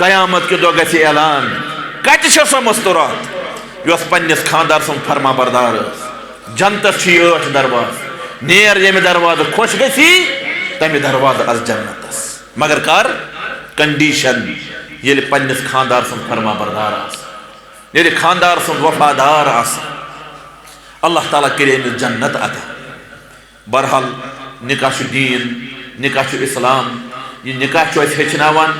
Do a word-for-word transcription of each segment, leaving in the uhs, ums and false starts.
قیامت کہِ دۄہ گژھِ اعلان، کتہِ چھےٚ سۄ مستورات یۄس پننِس خاندار سٕنٛز فرما بردار ٲس؟ جنتس چھِ یہِ ٲٹھ دروازٕ، نیر ییٚمہِ دروازٕ خۄش گژھی، تمہِ دروازٕ از جنتس۔ مگر کر؟ کنڈیشن، ییٚلہِ پننِس خاندار سٕنٛز فرما بردار آسہِ، ییٚلہِ خاندار سٕنٛز وفادار آسہِ، اللہ تعالیٰ کٔرِ أمِس جنت عطا۔ بہرحال، نکاح چھُ دیٖن، نکاح چھُ اسلام۔ یہِ نکاح چھُ اَسہِ ہیٚچھناوان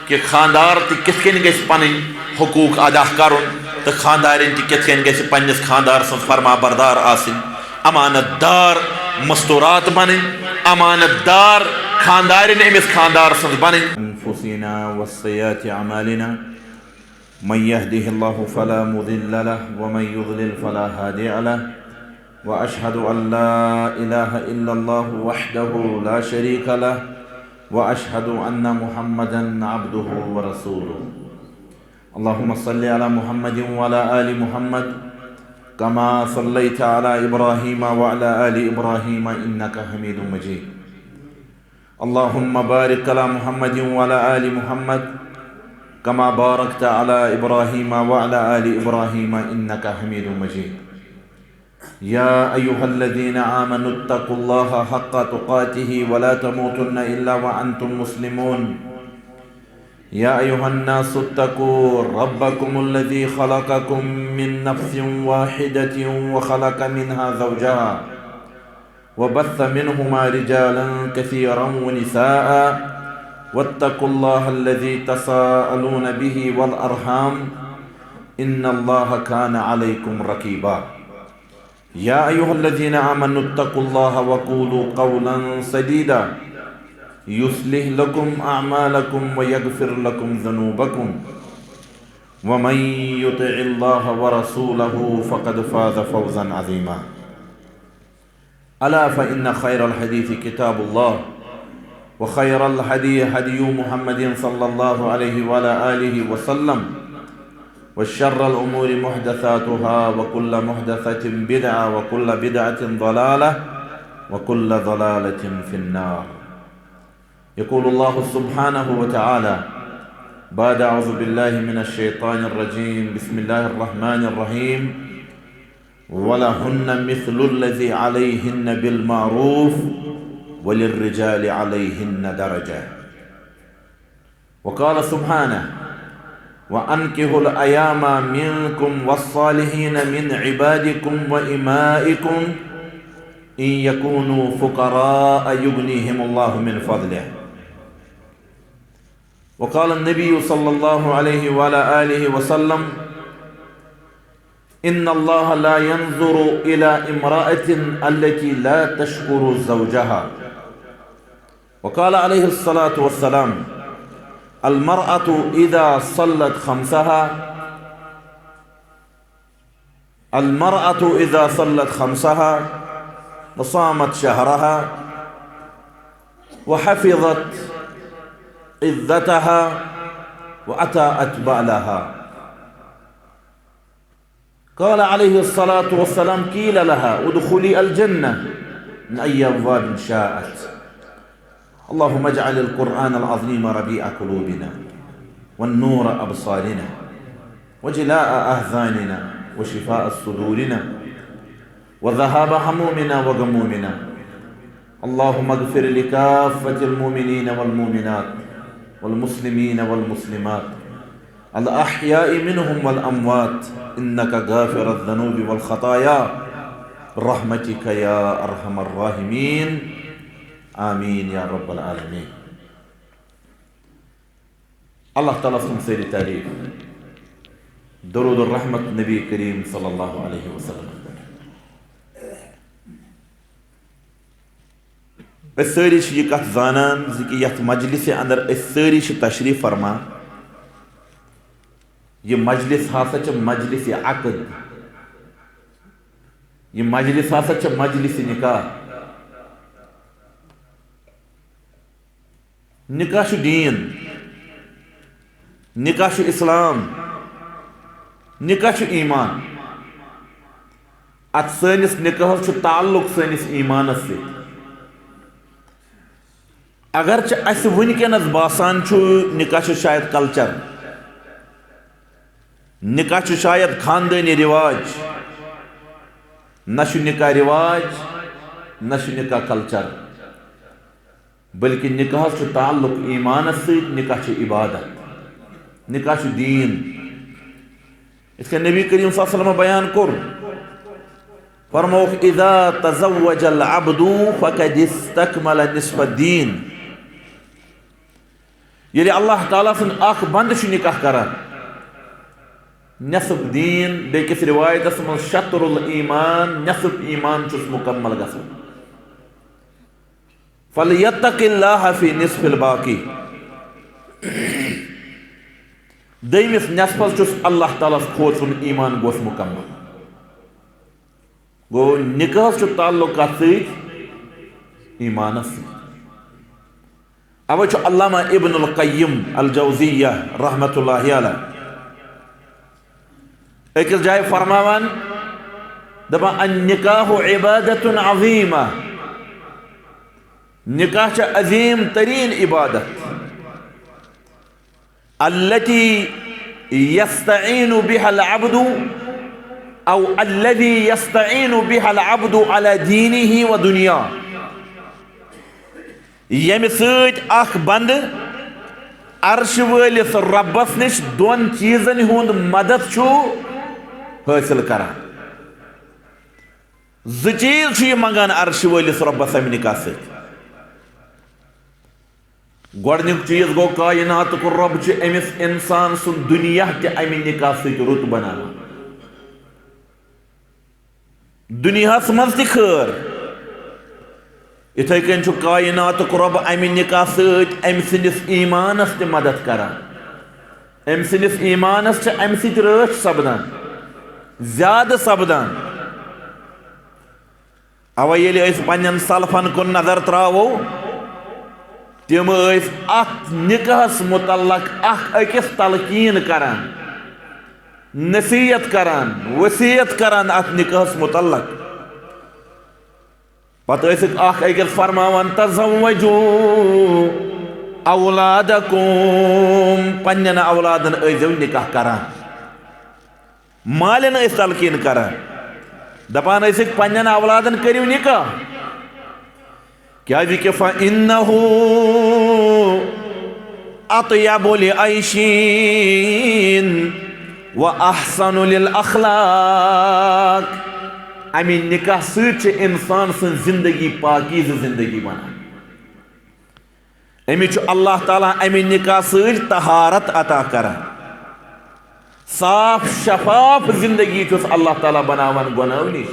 کہِ خاندار تہِ کِتھ کٔنۍ گژھِ پنٕنۍ حقوٗق ادا کرُن تہٕ خاندارِنۍ تہِ کِتھ کٔنۍ گژھِ پننِس خاندار سٕنٛز فرما بردار آسٕنۍ، امانت دار مستورات بنٕنۍ، امانت دار خاندارِنۍ أمِس خاندار سٕنٛز بنٕنۍ۔ أنفسنا وسيئات أعمالنا، من يهده الله فلا مضل له ومن يضلل فلا هادي له، وأشهد أن لا إله إلا الله وحده لا شريك له، وأشهد أن محمدا عبده ورسوله. اللهم صل على محمد وعلى آل محمد كما صليت على إبراهيم وعلى آل إبراهيم إنك حميد مجيد. اللهم بارك على محمد وعلى آل محمد كما باركت على إبراهيم وعلى آل إبراهيم إنك حميد مجيد. يا أيها الذين آمنوا اتقوا الله حق تقاته ولا تموتن إلا وأنتم مسلمون. يا أيها الناس اتقوا ربكم الذي خلقكم من نفس واحدة وخلق منها زوجها وبث منهما رجالا كثيرا ونساء واتقوا الله الذي تساءلون به والأرحام إن الله كان عليكم رقيبا. يا أيها الذين آمنوا اتقوا الله وقولوا قولا سديدا يصلح لكم أعمالكم ويغفر لكم ذنوبكم ومن يطع الله ورسوله فقد فاز فوزا عظيما. ألا فإن خير الحديث كتاب الله، وخير الهدي هدي محمد صلى الله عليه وعلى آله وسلم، وشر الأمور محدثاتها، وكل محدثة بدعة، وكل بدعة ضلالة، وكل ضلالة في النار. يقول الله سبحانه وتعالى بعد أعوذ بالله من الشيطان الرجيم، بسم الله الرحمن الرحيم، ولهن مثل الذي عليهن بالمعروف وللرجال عليهن درجة. وقال سبحانه، وأنكحوا الأيامى منكم والصالحين من عبادكم وإمائكم إن يكونوا فقراء يغنيهم الله من فضله. وقال النبي صلى الله عليه وعلى آله وسلم، إن الله لا ينظر إلى امرأة التي لا تشكر زوجها. وقال عليه الصلاة والسلام، المرأة إذا صلت خمسها، المرأة إذا صلت خمسها وصامت شهرها وحفظت عدتها وأطاعت بعلها. قال عليه الصلاة والسلام، قيل لها، ادخلي الجنة من أي أبواب شاءت. اللهم اجعل القرآن العظيم ربيع قلوبنا، والنور أبصارنا، وجلاء أحزاننا، وشفاء صدورنا، وذهاب همومنا وغمومنا. اللهم اغفر لكافة المؤمنين والمؤمنات، والمسلمين والمسلمات، الأحياء منهم والأموات، إنك غافر الذنوب والخطايا، برحمتك يا أرحم الراحمين. آمين يا رب العالمين. اللہ تعالیٰ سٕنٛز سٲری تعریٖف، درود و رحمت نبی کریم صلی اللہ علیہ وسلم پٮ۪ٹھ۔ أسۍ سٲری چھِ یہِ کتھ زانان زِ کہِ یتھ مجلسہِ اندر أسۍ سٲری چھِ تشریف فرما، یہِ مجلس ہسا چھِ مجلس عقد، یہِ مجلس ہسا چھِ مجلس نکاح۔ نکاح چھُ دیٖن، نکاح چھُ اسلام، نکاح چھُ ایمان۔ اتھ سٲنِس نکاحس چھُ تعلق سٲنِس ایمانس سۭتۍ۔ اگرچہ اسہِ وٕنکیٚنس باسان چھُ نکاح چھُ شاید کلچر، نکاح چھُ شاید خاندٲنی رواج، نہ چھُ نکاح رواج، نہ چھُ نکاح کلچر، بلکہ نکاحس چھُ تعلق ایمانس سۭتۍ، نکاح چھُ عبادت، نکاح چھُ دین۔ یِتھ کٔنۍ نبی کریم صلی اللہ علیہ وسلم بیان کوٚر، فرمووُکھ، "اذا تزوج العبد فقد استکمل نصف الدین"۔ ییٚلہِ اللہ تعالیٰ سُنٛد اکھ بندٕ چھُ نکاح کران، نصف دین، بیٚکِس روایتس منٛز شطر الایمان، نصف ایمان چھُس مکمل گژھان۔ فلیتق اللہ فی نصف الباقی۔ دوٚیمِس نصفس چھُس اللہ تعالیٰ ہس کھوژُن، ایمان گوٚژھ مکمل۔ گوٚو، نکاحس چھُ تعلق کتھ سۭتۍ؟ ایمانس سۭتۍ۔ اوے چھُ علامہ ابن القیم الجوزیہ رحمۃ اللہ علیہ أکِس جایہِ فرماوان، دپان، "النکاح عبادۃ عظیمہ"، نکاح چھِ عظیم ترین عبادت۔ التي يستعين بها العبد أو الذي يستعين بها العبد على دينه ودنياه۔ ییٚمہِ سۭتۍ اکھ بندٕ عرشہِ وٲلِس رۄبس نِش دۄن چیٖزن ہُنٛد مدد چھُ حٲصِل کران۔ زٕ چیٖز چھُ یہِ منٛگان عرشہِ وٲلِس رۄبس امہِ نکاح سۭتۍ۔ گۄڈٕنیُک چیٖز گوٚو، کائناتُک رۄب چھُ أمِس اِنسان سُنٛد دُنیا تہِ اَمہِ نِکاح سۭتۍ رُت بناوان۔ دُنیاہَس منٛز تہِ خٲر۔ یِتھَے کٔنۍ چھُ کائناتُک رۄب اَمہِ نِکاح سۭتۍ أمۍ سٕنٛدِس ایٖمانَس تہِ مدد کران۔ أمۍ سٕنٛدِس ایٖمانَس چھِ اَمہِ سۭتۍ رٲچھ سپدان، زیادٕ سپدان۔ اوے ییٚلہِ أسۍ پننٮ۪ن سلفن کُن نظر تراوو، تِم ٲسۍ اتھ نکاحس متعلق اکھ أکِس تلقین کران، نصیحت کران، وصیت کران اتھ نکاحس متعلق۔ پتہٕ ٲسِکھ اکھ أکِس فرماوان، "تزوجوا اولادکم"، پننٮ۪ن اولادن ٲسۍزیو نکاح کران۔ مالٮ۪ن ٲسۍ تلقین کران، دپان ٲسِکھ، "پننٮ۪ن اولادن کٔرِو نکاح، کیازِ کہِ فإنه أطيب للعيشين وأحسن للأخلاق"۔ امہِ نکاح سۭتۍ چھِ انسان سٕنٛز زندگی پاکیزٕ زندگی بنان۔ أمِس چھُ اللہ تعالیٰ اَمہِ نکاح سۭتۍ طہارت عطا کران، صاف شفاف زندگی چھُس اللہ تعالیٰ بناوان گۄناہو نِش۔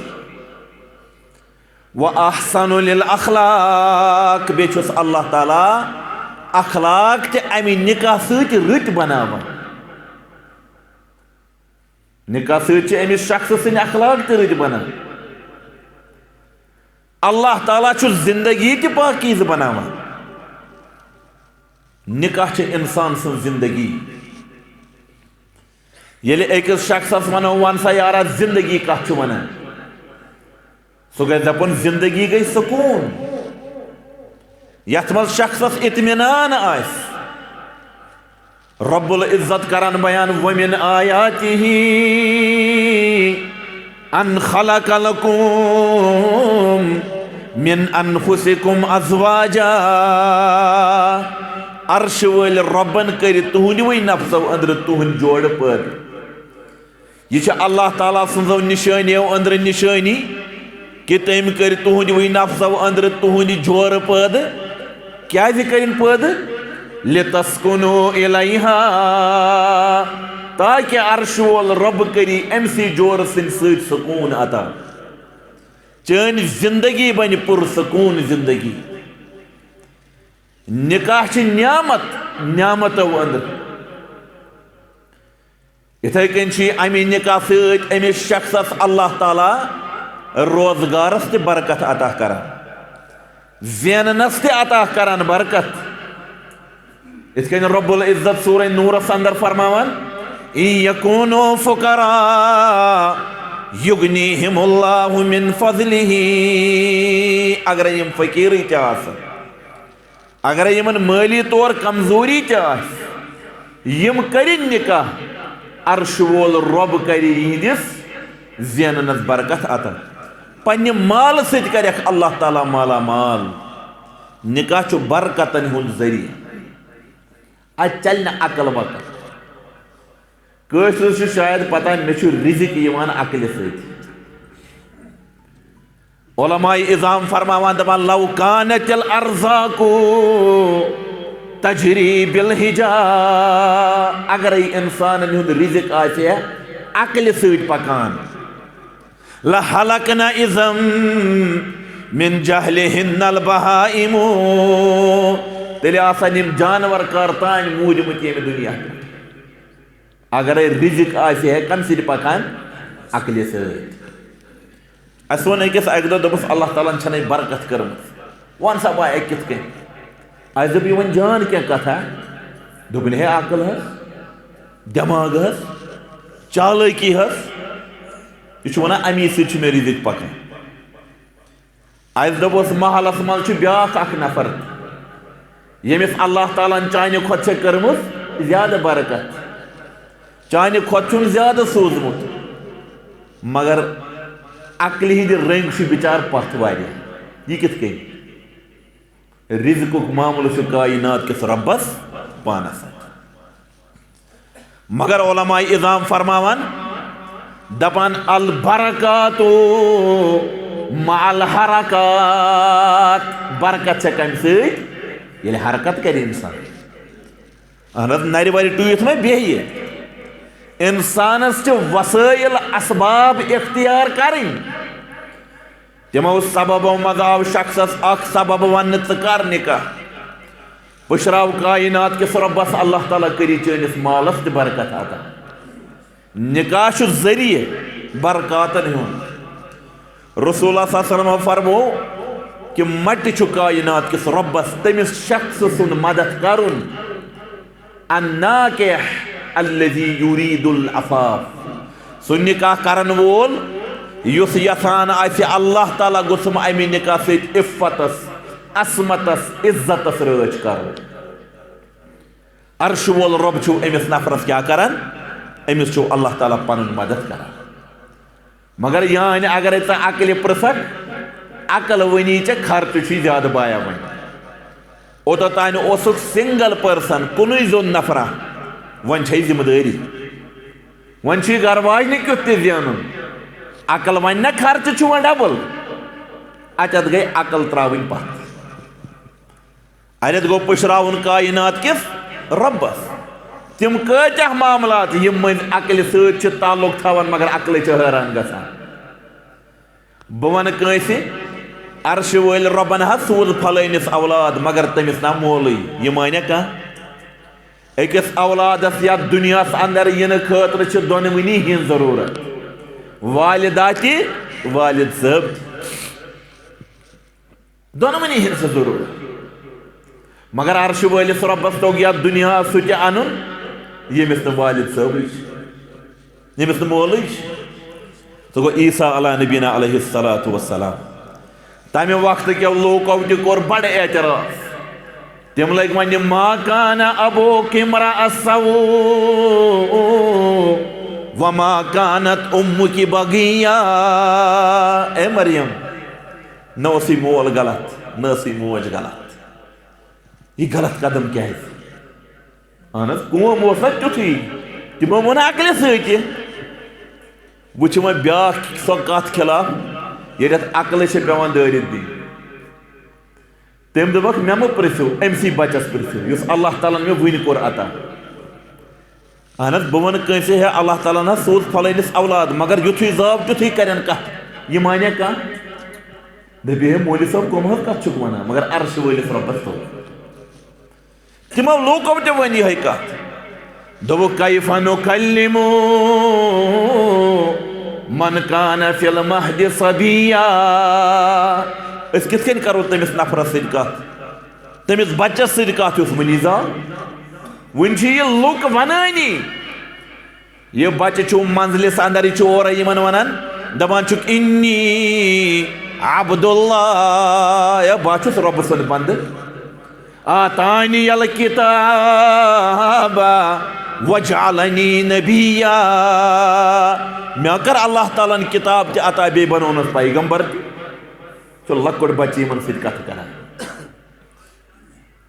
وَأَحْسَنُ لِلْأَخْلَاقِ، بیٚیہِ چھُس اللہ تعالیٰ اخلاق تہِ اَمہِ نکاح سۭتۍ رٕتۍ بناوان۔ نکاح سۭتۍ چھِ أمِس شخصہٕ سٕنٛدۍ اخلاق تہِ رٕتۍ بنان۔ اللہ تعالیٰ چھُ زندگی تہِ پاکیزٕ بناوان۔ نکاح چھِ انسان سٕنٛز زندگی۔ ییٚلہِ أکِس شخصس ونو، "وَن سا یارا، زندگی کتھ چھُ ونان؟" سُہ گژھِ دپُن، "زندگی گٔے سکوٗن، یتھ منٛز شخصس اطمینان آسہِ۔" رب العزت کران بیان، "وَمِنْ آيَاتِهِ أَنْ خَلَقَ لَكُمْ مِنْ أَنْفُسِكُمْ أَزْوَاجًا"۔ عرشہٕ وٲلۍ رۄبن کٔرۍ تُہنٛدِوٕے نفسو أنٛدرٕ تُہنٛدۍ جوڑٕ پٲدٕ۔ یہِ چھِ اللہ تعالیٰ سٕنٛزو نِشٲنیو أنٛدرٕ نِشٲنی کہِ تٔمۍ کٔرۍ تُہنٛدِوٕے نفسو أنٛدرٕ تُہنٛدِ جورٕ پٲدٕ۔ کیٛازِ کٔرِن پٲدٕ؟ "لِتَسْكُنُوا إِلَيْهَا"، تاکہِ عرشہٕ وول رۄب کٔری أمۍ سٕے جورٕ سٕنٛدِ سۭتۍ سکوٗن عطا۔ چٲنۍ زندگی بنہِ پُرسکوٗن زندگی۔ نکاح چھِ نعمت، نعمتو أنٛدرٕ۔ یِتھے کٔنۍ چھُ اَمہِ نکاح سۭتۍ أمِس شخصس اللہ تعالیٰ روزگارس تہِ برکت عطا کران، زیننس تہِ عطا کران برکت۔ یِتھ کٔنۍ رب العزت سورہ نورس اندر فرماوان، "إِن يَكُونُوا فُقَرَاءَ يُغْنِهِمُ اللَّهُ مِن فَضْلِهِ"، اگرے یِم فقیرٕے تہِ آسن، اگرے یِمن مٲلی طور کمزوری تہِ آسہِ، یِم کٔرِن نکاح، عرشہِ وول رۄب کرِ یِہنٛدِس زیننس برکت عطا۔ پننہِ مالہٕ سۭتۍ کرٮ۪کھ اللہ تعالیٰ مالا مال۔ نکاح چھُ برکتن ہُنٛد ذٔریعہٕ۔ اتہِ چلہِ نہٕ عقل وقل۔ کٲشرِس چھُ شاید پتہ، مےٚ چھُ رزق یِوان عقلہِ سۭتۍ۔ علماء عظام فرماوان، دپان، "لو کانت الارزاق تجری بالحجا"، اگرے انسانن ہُنٛد رزق آسہِ ہے عقلہِ سۭتۍ پکان، لہلکن اذا من جہلہن البہائم، تیٚلہِ آسن یِم جانور کر تام موٗدمٕتۍ ییٚمہِ دُنیا پٮ۪ٹھ۔ اگرے رزق آسہِ ہے کمہِ سۭتۍ پکان؟ عقلہِ سۭتۍ۔ اسہِ ووٚن أکِس اکہِ دۄہ، دوٚپُس، "اللہ تعالیٰ ہن چھنَے برکت کٔرمٕژ۔" وَن سا با، اے کِتھ کٔنۍ؟ اسہِ دوٚپ، "یہِ وۄنۍ جان کینٛہہ کتھا؟" دوٚپُن، "ہے، عقل حظ، دٮ۪ماغ حظ، چالٲکی حظ، یہِ چھُ ونان، امی سۭتۍ چھُ مےٚ رزق پکان۔" اسہِ دوٚپُس، محلس منٛز چھُ بیٛاکھ اکھ نفر، ییٚمِس اللہ تعالیٰ ہن چانہِ کھۄتہٕ چھےٚ کٔرمٕژ زیادٕ برکت، چانہِ کھۄتہٕ چھُن زیادٕ سوٗزمُت، مگر عقلہِ ہٕنٛدِ رٔنٛگۍ چھُ بِچار پتھ واریاہ۔ یہِ کِتھ کٔنۍ؟ رزقُک معاملہٕ چھُ کائنات کِس رۄبس پانس اَتھِ۔ مگر علماء عظام فرماوان، دپان، "البرکات مع الحرکات"، برکت چھےٚ کمہِ سۭتۍ؟ ییٚلہِ حرکت کرِ انسان۔ اہن حظ، نرِ ورِ ٹُوِتھ ما بیہہِ۔ انسانس چھِ وسائل اسباب اختیار کرٕنۍ۔ تِمو سببو منٛز آو شخصس اکھ سبب وننہٕ، ژٕ کر نکاح۔ پُشراو کائنات کِس رۄبس، اللہ تعالیٰ کٔری چٲنِس مالس تہِ برکت عطا۔ نکاح چھُ ذٔریعہٕ برکاتن ہُنٛد۔ رسول اللہ صلی اللہ علیہ وسلم فرمو کہ مٹہِ چھُ کائنات کِس رۄبس تٔمِس شخص سُنٛد مدد کرُن۔ الناکح الذی یرید العفاف، سُہ نکاح کرن وول یُس یژھان آسہِ اللہ تعالیٰ گوٚژھُم امہِ نکاح سۭتۍ عفتس، عصمتس، عزتس رٲچھ کرُن۔ عرشہِ وول رۄب چھُ أمِس نفرس کیٛاہ کران؟ أمِس چھُ اللہ تعالیٰ پنُن مدد کران۔ مگر یعنی اگرے ژٕ عقلہِ پرژھکھ، عقل ونی ژےٚ خرچہٕ چھُے زیادٕ بایا وۄنۍ۔ اوٚتتھ تانۍ اوسُکھ single person، کُنُے زوٚن نفرا، وۄنۍ چھے ذمہٕ دٲری۔ وۄنۍ چھُے گرٕ واجنہِ کیُتھ تہِ زینُن۔ عقل ونہِ نہ خرچہٕ چھُ وۄنۍ double۔ اتٮ۪تھ گٔے عقل تراوٕنۍ پتھ۔ اتٮ۪تھ گوٚو پُشراوُن کائنات کِس رۄبس۔ تِم کۭتیاہ معاملات یِم مٔنٛزۍ عقلہِ سۭتۍ چھِ تعلق تھاوان، مگر عقلے چھِ حٲران گژھان۔ بہٕ ونہٕ کٲنٛسہِ، عرشہِ وٲلۍ رۄبن حظ سوٗز پھلٲنِس اولاد، مگر تٔمِس نا مولٕے۔ یہِ مانیٛا کانٛہہ؟ أکِس اولادس یتھ دُنیاہس اندر یِنہٕ خٲطرٕ چھِ دۄنوٕنی ہٕنٛز ضروٗرت، والدہ تہِ، والد صٲب تہِ۔ دۄنوٕنی ہٕنٛز چھِ ضروٗرت۔ مگر عرشہِ وٲلِس رۄبس توٚگ یتھ دُنیاہس سُہ تہِ انُن، ییٚمِس نہٕ والد صٲبٕے چھُ، ییٚمِس نہٕ مولٕے چھُ۔ سُہ گوٚو عیسیٰ علیٰ نبینا علیہ الصلوۃ والسلام۔ تمہِ وقتہٕ کیو لوٗکو تہِ کوٚر بڑٕ اعتراض۔ تِم لٔگۍ وننہِ، "ما کان ابوک امرأ سوء وما کانت امک بغیا۔" اے مریم، نہ اوسُے مول غلط، نہ ٲسٕے موج غلط۔ یہِ غلط قدم کیٛازِ؟ اہن حظ، قوم اوس نا تیُتھُے، تِمو ووٚن عقلہِ سۭتۍ۔ وٕچھ وۄنۍ بیٛاکھ سۄ کتھ خلاف، ییٚلہِ اتھ عقلہِ چھِ پٮ۪وان دٲرِتھ دِنۍ۔ تٔمۍ دوٚپکھ، "مےٚ مہٕ پرٛژھِو أمۍسٕے بچس، پرٛژھِو یُس اللہ تعالیٰ ہن مےٚ وٕنۍ کوٚر عطا۔" اہن حظ، بہٕ ونہٕ کٲنٛسہِ، "ہے، اللہ تعالیٰ ہن حظ سوٗز پھلٲنِس اولاد"، مگر یُتھُے زاو تیُتھُے کرن کتھ۔ یہِ مانیٛا کانٛہہ؟ دپہِ، "ہے مولوی صٲب، کۄم حظ کتھ چھُکھ ونان؟" مگر عرشہِ وٲلِس رۄبس توٚگ۔ تِمو لوٗکو تہِ ؤنۍ یِہے کتھ۔ دوٚپُکھ، "کیف نکلم من کان فی المہد صبیا؟" أسۍ کِتھ کٔنۍ کرو تٔمِس نفرس سۭتۍ کتھ؟ تٔمِس بچس سۭتۍ کتھ یُس وُنی زاو؟ وُنہِ چھِ یہِ لُکھ ونٲنی۔ یہِ بچہٕ چھُ منزلِس اندر، یہِ چھُ اورے یِمن ونان، دپان چھُکھ، "انی عبد اللہ"، ہے، بہٕ ہا چھُس رۄبہٕ سُنٛد بندٕ۔ "آتانی الکتاب وجعلنی نبیا، مےٚ کٔر اللہ تعالیٰ ہن کتاب تہِ عطا، بیٚیہِ بنوونس پیغمبر تہِ۔ چھُ لۄکُٹ بچہٕ یِمن سۭتۍ کتھٕ کران۔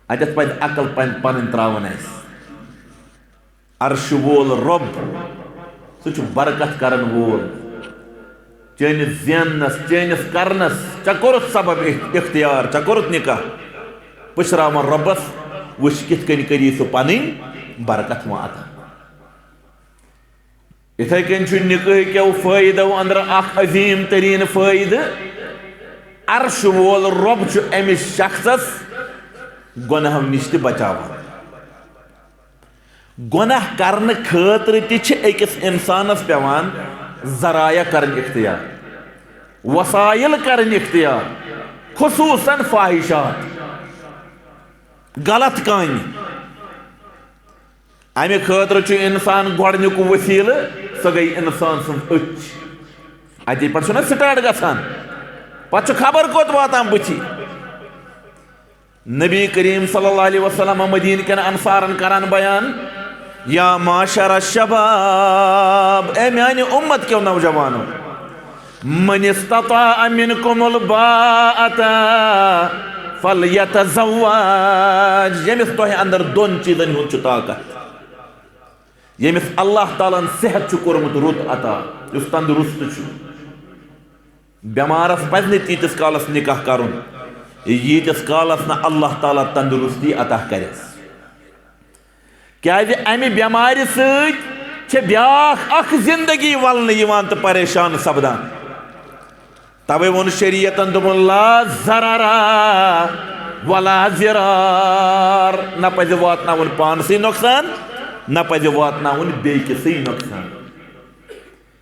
اتٮ۪تھ پزِ عقل پن-، پنٕنۍ تراوٕنۍ اسہِ۔ عرشہِ وول رۄب، سُہ چھُ برکت کرن وول۔ چٲنِس زیننس، چٲنِس کرنس، ژےٚ کوٚرُتھ سبب اخ-، اختیار، ژےٚ کوٚرُتھ نکاح۔ پُشراوان رۄبس، وٕچھ کِتھ کٔنۍ کٔری سُہ پنٕنۍ برکت وۄنۍ عطا۔ یِتھے کٔنۍ چھُ نکاح کیو فٲیدو اندر اکھ عظیٖم تریٖن فٲیدٕ، عرشہِ وول رۄب چھُ أمِس شخصس گۄناہو نِش تہِ بچاوان۔ گۄناہ کرنہٕ خٲطرٕ تہِ چھِ أکِس اِنسانس پٮ۪وان ذرایع کرٕنۍ اختیار، وسائل کرٕنۍ اختیار، خصوصاً فاحشات، غلط کامہِ۔ امہِ خٲطرٕ چھُ انسان گۄڈنیُک وسیلہٕ، سۄ گٔے انسان سٕنٛز أچھ۔ اتی پٮ۪ٹھ چھُنہ سٹارٹ گژھان، پتہٕ چھُ خبر کوٚت واتان بٕتھِ۔ نبی کریم صلی اللہ علیہ وسلم مدینہ کٮ۪ن انصارن کران بیان، یا معاشر الشباب، اے میانہِ امت کیو نوجوانو، من استطاع منکم الباءة فلیتزوج، ییٚمِس تۄہہِ اندر دۄن چیٖزن ہُنٛد چھُ طاقت، ییٚمِس اللہ تعالیٰ ہن صحت چھُ کوٚرمُت رُت عطا، یُس تندرست چھُ، بٮ۪مارس پزِ نہٕ تیٖتِس کالس نکاح کرُن، ییٖتِس کالس نہٕ اللہ تعالیٰ تندرستی عطا کرٮ۪س۔ کیازِ امہِ بٮ۪مارِ سۭتۍ چھِ بیاکھ اکھ زندگی ولنہٕ یِوان تہٕ پریشان سپدان۔ توے ووٚن شریعتن، دوٚپُن، لا ضرر ولا ضرار، نہ پزِ واتناوُن پانسٕے نۄقصان، نہ پزِ واتناوُن بیٚیہِ کِسٕے نۄقصان۔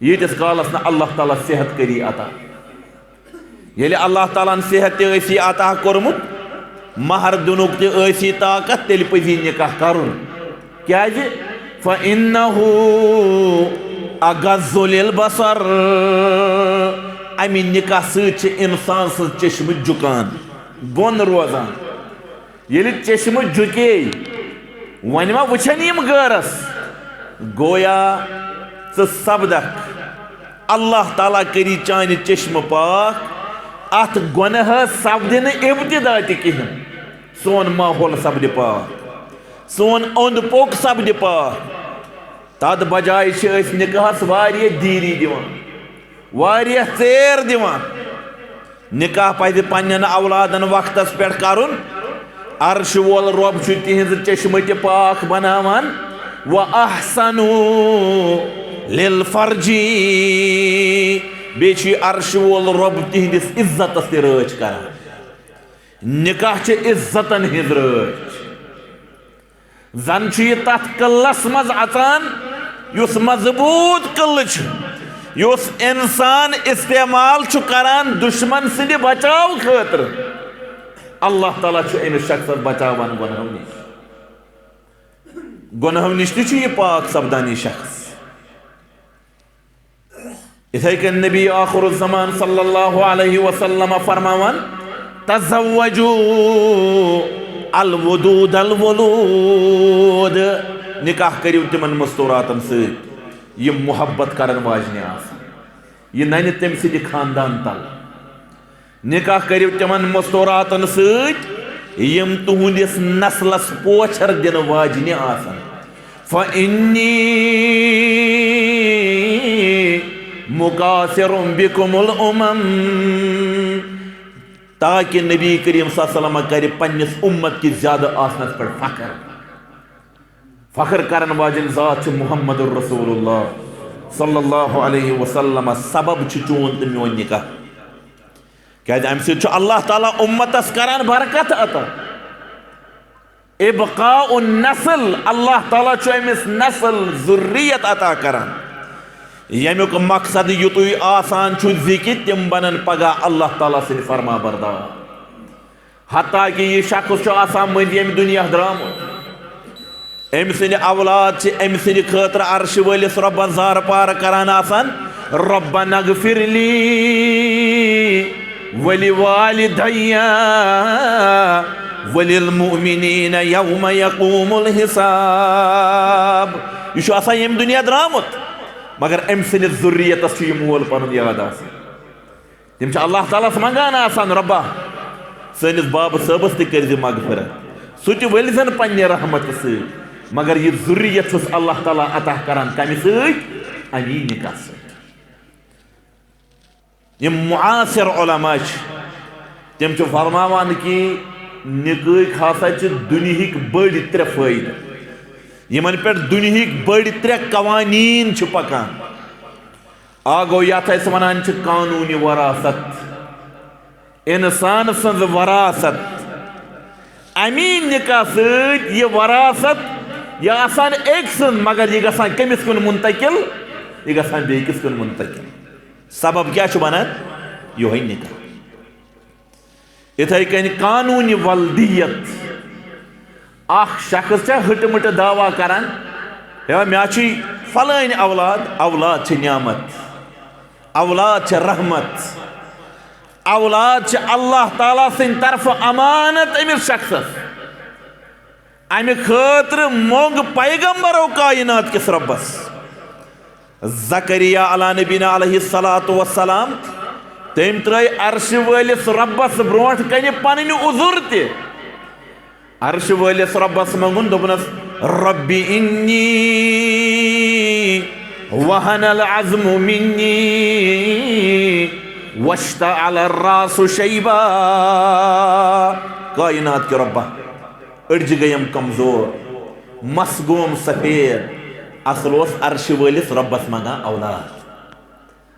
ییٖتِس کالس نہٕ اللہ تعالیٰ صحت کٔری عطا۔ ییٚلہِ اللہ تعالیٰ ہن صحت تہِ ٲسی عطا کوٚرمُت، مہر دِنُک تہِ ٲسی طاقت، تیٚلہِ پزی نکاح کرُن۔ کیازِ؟ فَإِنَّهُ أَغَضُّ لِلْبَصَرِ، امہِ نکاح سۭتۍ چھِ انسان سٕنٛز چشمہٕ جُکان، بۄن روزان۔ ییٚلہِ چشمہٕ جُکے، وۄنۍ ما وٕچھن یِم غٲرس؟ گویا ژٕ سپدکھ، اللہ تعالیٰ کٔری چانہِ چشمہٕ پاک، اتھ گۄنہس سپدِ نہٕ ابتدا تہِ کِہیٖنۍ۔ سون ماحول سپدِ پاک، سون اوٚنٛد پوٚک سپدِ پاک۔ تتھ بجایہِ چھِ أسۍ نکاحس واریاہ دیری دِوان، واریاہ ژیر دِوان۔ نکاح پزِ پننٮ۪ن اولادن وقتس پٮ۪ٹھ کرُن۔ عرشہِ وول رۄب چھُ تِہنٛز چشمہٕ تہِ پاک بناوان۔ وَأَحْسَنُوا لِلْفَرْجِ، بیٚیہِ چھُ یہِ عرشہِ وول رۄب تِہنٛدِس عزتس تہِ رٲچھ کران۔ نکاح چھِ عزتن ہٕنٛز رٲچھ۔ زن چھُ یہِ تتھ قلعس منٛز اژان، یُس مضبوٗط قلعہٕ چھُ، یُس انسان استعمال چھُ کران دشمن سٕنٛدِ بچاو خٲطرٕ۔ اللہ تعالیٰ چھُ أمِس شخصس بچاوان گۄنہو نِش۔ گۄنہو نِش تہِ چھُ یہِ پاک سپدان یہِ شخص۔ یِتھے کٔنۍ نبی آخر الزمان صلی اللہ علیہ وسلم فرماوان، تزوجوا الودود الولود، نکاح کٔرِو تِمن مستوراتن سۭتۍ یِم محبت کرن واجنہِ آسن، یہِ ننہِ تٔمۍ سٕنٛدِ خاندان تل۔ نکاح کٔرِو تِمن مستوراتن سۭتۍ یِم تُہنٛدِس نسلس پوچھر دِنہٕ واجنہِ آسن۔ فَإِنِّي مُكَاثِرٌ بِكُمُ الْأُمَمَ، تاکہ نبی کریم صلی اللہ علیہ وسلم کرِ پننِس امت کہِ زیادٕ آسنس پٮ۪ٹھ فخر۔ فخر کرن واجن ذات چھِ محمد رسول اللہ صلی اللہ علیہ وسلم، سبب چھُ چون تہٕ میون نکاح۔ کیازِ امہِ سۭتۍ چھُ اللہ تعالیٰ امتس کران برکت عطا۔ ابقاء النسل، اللہ تعالیٰ چھُ أمِس نسل، ذریت عطا کران، ییٚمیُک مقصد یُتُے آسان چھُ زِ کہِ تِم بنن پگاہ اللہ تعالیٰ سٕنٛدۍ فرما بردار۔ حتیٰ کہ یہِ شخص چھُ آسان مٔنٛزۍ ییٚمہِ دُنیا درٛامُت، أمۍ سٕنٛدِ اولاد چھِ أمۍ سٕنٛدِ خٲطرٕ عرشہِ وٲلِس رۄبس زارٕ پار کران آسان، ربنا اغفر لی ولوالدی وللمؤمنین یوم یقوم الحساب۔ یہِ چھُ آسان ییٚمہِ دُنیا درٛامُت، مگر أمۍ سٕنٛدِس ذُریتَس چھُ یہِ مول پَنُن یاد آسان۔ تِم چھِ اللہ تعالیٰ ہَس منٛگان آسان، "رۄبا، سٲنِس بابہٕ صٲبَس تہِ کٔرۍ زِ مغفرت، سُہ تہِ ؤلۍ زَن پنٛنہِ رحمتہٕ سۭتۍ۔" مگر یہِ ذُریت چھُس اللہ تعالیٰ عطا کران کَمہِ سۭتۍ؟ اَمی نِکاح سۭتۍ۔ یِم معاصر علماء چھِ، تِم چھِ فرماوان کہِ نِکاحٕکۍ ہسا چھِ دُنیہٕکۍ بٔڑۍ ترٛےٚ فٲیدٕ، یِمن پٮ۪ٹھ دُنیہٕکۍ بٔڑۍ ترٛےٚ قوانیٖن چھِ پکان۔ اکھ گوٚو، یتھ أسۍ ونان چھِ قانوٗنِ وراثت، انسان سٕنٛز وراثت۔ امی نکاح سۭتۍ یہِ وراثت، یہِ آسان أکۍ سٕنٛز، مگر یہِ گژھان کٔمِس کُن منتقل؟ یہِ گژھان بیٚیہِ کِس کُن منتقل۔ سبب کیٛاہ چھُ بنان؟ یِہوٚے نکاح۔ یِتھَے کٔنۍ قانوٗنِ ولدیت۔ اکھ شخص چھا ہٕٹہٕ مٕٹہٕ دعویٰ کران، "ہے، مےٚ چھُے فلٲنۍ اولاد"؟ اولاد چھِ نعمت، اولاد چھِ رحمت، اولاد چھِ اللہ تعالیٰ سٕنٛدِ طرفہٕ امانت أمِس شخصس۔ امہِ خٲطرٕ موٚنگ پیغمبرو کائنات کِس رۄبس۔ زکریا علیٰ نبینا علیہ الصلوۃ والسلام، تٔمۍ ترٲے عرشہِ وٲلِس رۄبس برونٛٹھ کنہِ پنٕنۍ عذر تہِ۔ عرشہِ وٲلِس رۄبس منٛگُن، دوٚپنس، "رب انی وہن العظم منی واشتعل الرأس شیبا۔" کائنات کہِ رۄبا، أڈجہِ گٔیم کمزور، مس گوم سفید۔ اصل اوس عرشہِ وٲلِس رۄبس منٛگان اولاد۔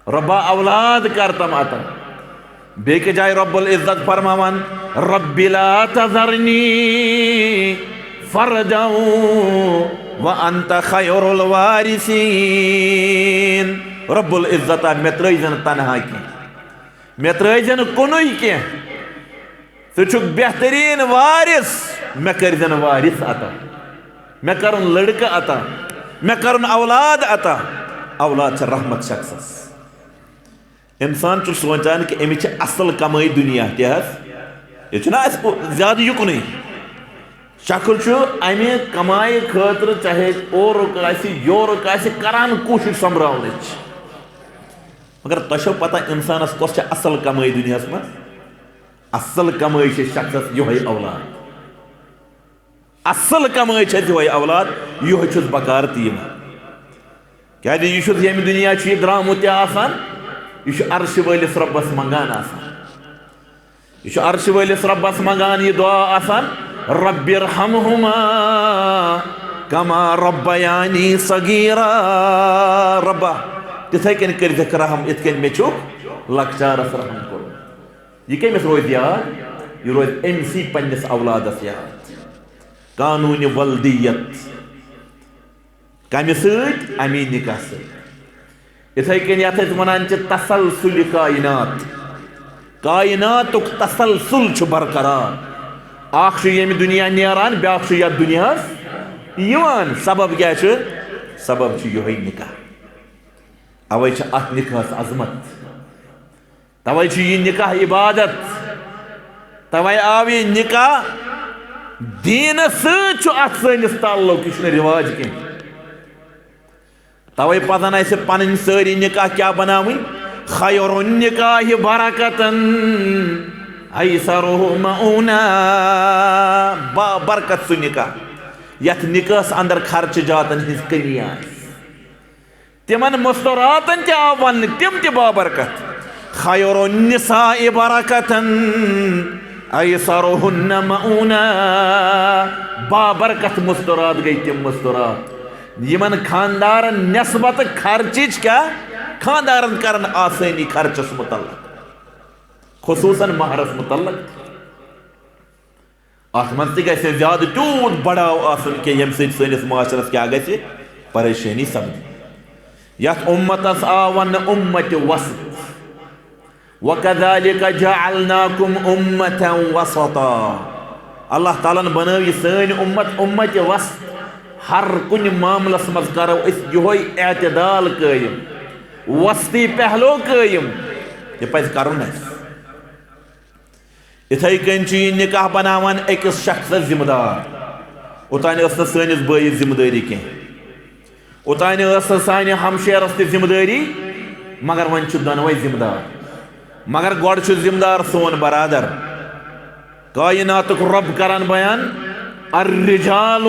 رۄبا، اولاد کر تم عطا۔ بیٚکہِ جایہِ رب العزت فرماوان، "رب لا تذرنی فردا وانت خیر الوارثین۔" رب العزتا، مےٚ ترٲیزِ نہٕ تنہا کینٛہہ، مےٚ ترٲیزِ نہٕ کُنُے کینٛہہ۔ ژٕ چھُکھ بہتریٖن وارث، مےٚ کٔرۍزٮ۪ن وارث عطا، مےٚ کَرُن لٔڑکہٕ عطا، مےٚ کَرُن اولاد عطا۔ اولاد چھِ رحمت شخصس۔ اِنسان چھُ سونٛچان کہِ أمِس چھِ اَصٕل کمٲے دُنیا تہِ حظ۔ یہِ چھُنہ اَسہِ پو-، زیادٕ یُکنُے۔ شکل چھُ اَمہِ کمایہِ خٲطرٕ، چاہے اورُک آسہِ، یورُک آسہِ، کران کوٗشِش سۄمبراونٕچ۔ مگر تۄہہِ چھو پتہ اِنسانس کۄس چھےٚ اَصٕل کمٲے دُنیاہَس منٛز؟ اصل کمٲے چھِ شخصس یِہوٚے اولاد۔ اصل کمٲے چھِ یِہوٚے اولاد، یِہوٚے چھُس بکار تہِ یِوان۔ کیازِ یہِ چھُس ییٚمہِ دُنیا چھُ یہِ درٛامُت تہِ آسان، یہِ چھُ عرشہِ وٲلِس رۄبس منٛگان آسان۔ یہِ چھُ عرشہِ وٲلِس رۄبس منٛگان یہِ دُعا آسان، "رب ارحمہما کما ربیانی صغیرا۔" رۄبا، تِتھَے کٔنۍ کٔرۍزٮ۪کھ رحم، یِتھ کٔنۍ مےٚ چھُکھ لۄکچارس رحم کوٚرمُت۔ یہِ کٔمِس روزِ یاد؟ یہِ روزِ أمۍسٕے پنٛنِس اولادس یاد۔ قانوٗنِ ولدیت۔ کمہِ سۭتۍ؟ امی نکاح سۭتۍ۔ یِتھَے کٔنۍ یَتھ أسۍ وَنان چھِ تسلسل کائنات۔ کائناتُک تسلسل چھُ برقرار۔ اکھ چھُ ییٚمہِ دُنیا نیران، بیٛاکھ چھُ یَتھ دُنیاہَس یِوان۔ سبب کیٛاہ چھُ؟ سبب چھُ یِہوٚے نکاح۔ اَوَے چھِ اَتھ نکاحَس عظمت۔ توے چھُ یہِ نکاح عبادت۔ توے آو یہِ نکاح دیٖنس سۭتۍ چھُ اتھ سٲنِس تعلق، یہِ چھُنہٕ رِواج کینٛہہ۔ توے پزن اسہِ پنٕنۍ سٲری نکاح کیٛاہ بناوٕنۍ؟ خیر النکاح برکتن ایسرہ مؤونہ۔ با برکت سُہ نکاح یتھ نکاحس اندر خرچہٕ جاتن ہٕنٛز کمی آسہِ۔ تِمن مستوراتن تہِ آو وننہٕ، تِم تہِ بابرکت۔ خیر النساء برکتن ایسرہن مؤونہ۔ بابرکت مستورات گٔے تِم مستورات یِمن خاندارن نسبت خرچٕچ کیٛاہ؟ خاندارن کرن آسٲنی خرچس متعلق، خصوصاً مہرس متعلق۔ اتھ منٛز تہِ گژھِ نہٕ زیادٕ تیوٗت بڑاو آسُن کینٛہہ، ییٚمہِ سۭتۍ سٲنِس معاشرس کیٛاہ گژھِ؟ پریشٲنی سپدِ۔ یتھ امتس آو وننہٕ امت وسط۔ وکذالک جعلناکم امتا وسطا۔ اللہ تعالیٰ ہن بنٲو یہِ سٲنۍ امت امت وسط۔ ہر کُنہِ معاملس منٛز کرو أسۍ یِہوٚے اعتدال قٲیِم، وسطی پہلو قٲیِم۔ یہِ پزِ کرُن اسہِ۔ یِتھَے کٔنۍ چھُ یہِ نکاح بناوان أکِس شخصس ذمہٕ دار۔ اوٚتانۍ ٲس نہٕ سٲنِس بٲیِس ذمہٕ دٲری کینٛہہ۔ اوٚتانۍ ٲس نہٕ سانہِ ہمشیرس تہِ ذمہٕ دٲری، مگر وۄنۍ چھِ دۄنوَے ذمہٕ دار۔ مگر گۄڈٕ چھُ ذمہٕ دار سون برادر۔ کائناتُک رب کران بیان، "الرجال